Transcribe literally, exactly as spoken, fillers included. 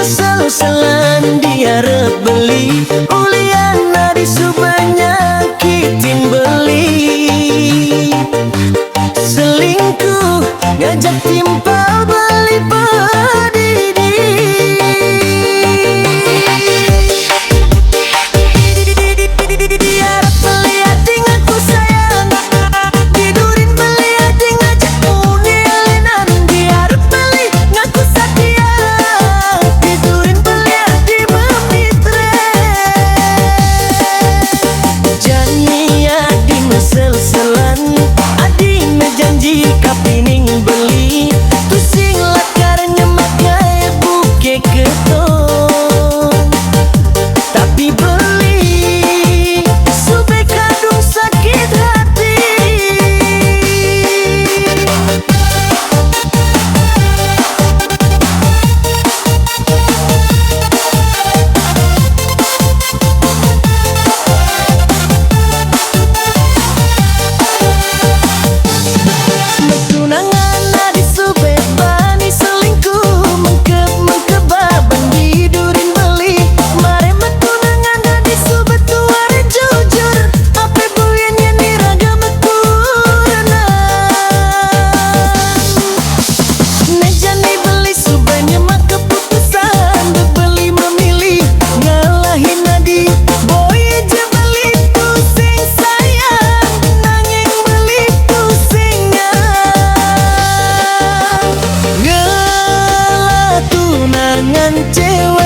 Sel-selan diarep beli, ulian adi suba nyakitin beli. Selingkuh ngajak timpal beli padidi. Diarep beli adi ngaku sayang, didurin beli adi ngajak muni alinan. Diarep beli ngaku satia, didurin beli adi mamitra. Jani adi masel-selan, adi majanji kapining beli, tusing lakar nyemakai buke ketong. Tapi beli, suba kadung sakit hati. Tunangan adi suba bani selingkuh, mengkep-mengkep baban didurin beli. Mare matunangan adi suba tuare jujur, ape buin nyani raga matunangan. Nah jani beli suba nyema keputusan, beli memilih ngalahin adi. Boya ja beli tu sing sayang, nanging beli tu sing nyang ngelah tunangan cewa.